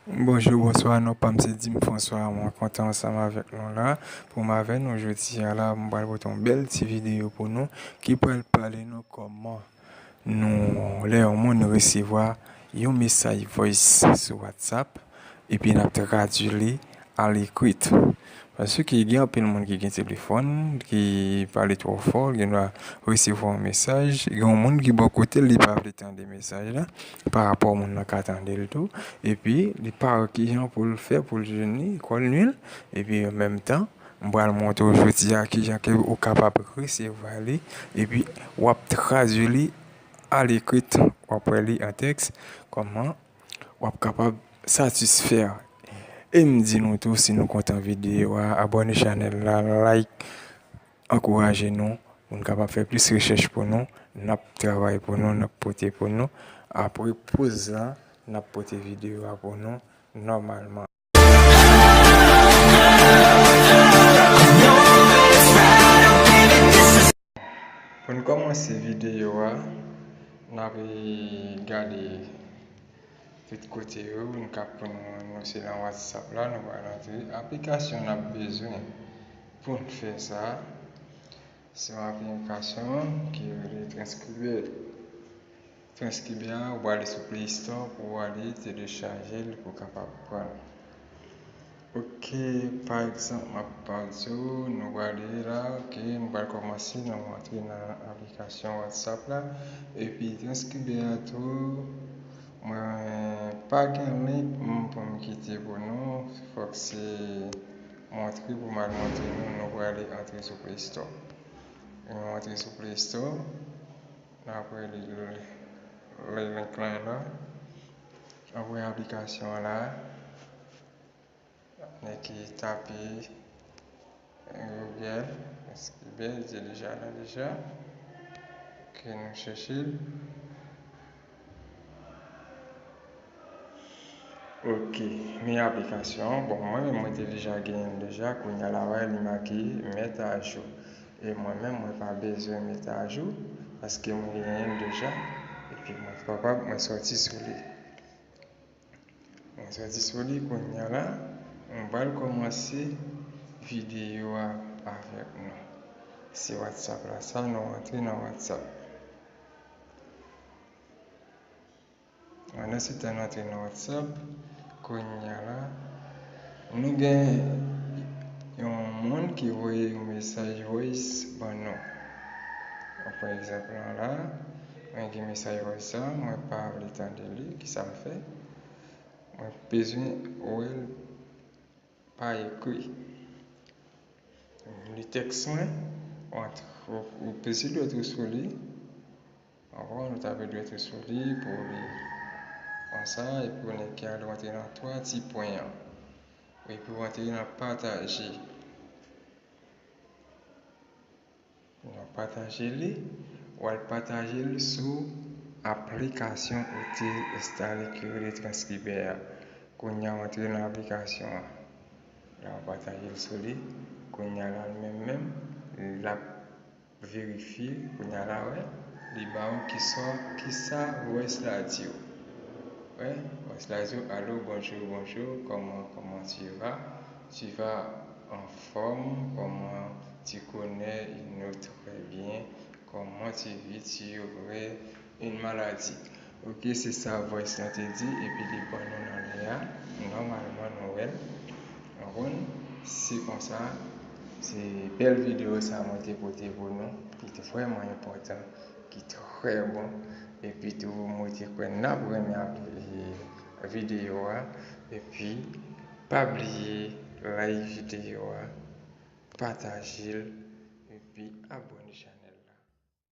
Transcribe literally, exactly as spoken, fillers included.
Bonjou, bonswa, non pa m se Dim François, mwen kontan ansanm avèk nou la. Pou m avè nou jodi a la, m pral pote yon bèl ti videyo pou nou ki pral pale nou kòman nou, lè yon moun resevwa yon mesaj voice sou WhatsApp, epi n ap tradui li alekri. Paske gen anpil moun ki gen telefòn, ki pale twò fò, gen dwa resevwa yon mesaj, gen yon moun ki bò kote l, li pa vle tande mesaj la, pa rapò moun nan ka tande l tou, epi li pa wè kijan pou l fè pou l jwenn li, kò l nwi l, epi an menm tan, m pral montre w jodi a kijan ke ou kapab resevwa li, epi w ap tradui li alekri, w ap wè li an tèks, kòman w ap kapab satisfè. E m di nou tou, si nou kontan videyo a, abòne chanèl la, like, ankouraje nou pou n kapab fè plis rechèch pou nou, n ap travay pou nou, n ap pote pou nou. Apre poz la, n ap pote videyo a pou nou nòmalman. Pou n kòmanse videyo a, n ap gade tout kote yo, n ka pou nou, nou se nan WhatsApp la, nou pral antre. Aplikasyon n ap bezwen pou n fè sa, se yon aplikasyon ki rele Transcriber. Transcriber a, ou prale sou Play Store pou w ale telechaje l pou w kapab pran l. Ok, pa egzanp, m ap di w, nou prale la, ok, nou pral kòmanse, nou antre nan aplikasyon WhatsApp la, epi Transcriber a tou, mwen pa gen link m pou m kite pou nou, fòk se montre pou m al montre nou, nou prale antre sou Play Store. Nou antre sou Play Store, apre li, li, li link lan la, apre aplikasyon an la, nèg ki tape Google, Transcriber, li deja la deja. Ok, nou chèche l. Ok, men aplikasyon an, bon, mwen menm mwen te deja genyen l deja, kounye a la wè li make mèt ajou. E mwen menm mwen pa bezwen mèt ajou, paske mwen genyen l deja, epi mwen kapab, mwen sòti sou li. Mwen sòti sou li kounye a la, mwen pral kòmanse videyo a avèk nou. Se WhatsApp la sa, nou antre nan WhatsApp. Pandan se tan n antre nan WhatsApp, kounye a la, nou gen yon moun ki voye yon mesaj voice ban nou. Pa egzanp, lan la, mwen gen mesaj voice sa, mwen pa vle tande li, kisa m fè? Mwen bezwen wè l pa ekri. Li tèks mwen, ou, ou peze dwèt ou sou li, avan ou tape dwèt ou sou li pou li konsa, epi ou nèk ale antre nan twa ti pwen an. Epi ou antre nan pataje. Ou pataje li, ou al pataje l sou aplikasyon ou te enstale ki rele Transcriber a. Kounye a ou antre nan aplikasyon an. La ou pataje l sou li. Kounye a la l menm menm, l ap verifye, kounye a la, wè, li ba w kisa, kisa voice la di w. Wè, voice la di w, allô, bonjour, bonjour, comment, comment tu vas? Tu vas en forme, comment tu connais, nous très bien, comment tu vis, tu aurais une maladie. Ok, se sa voice lan te di, epi li ban nou nan lè a. Nòmalman, nou wè l. Ou konprann? Se konsa, se bèl videyo sa mwen te pote pou nou, ki te vrèman enpòtan, ki trè bon. Epi tou, mwen te kwè n ap renmen ap, e, videyo a. Epi, pa bliye like videyo a, pataje l, epi abòne.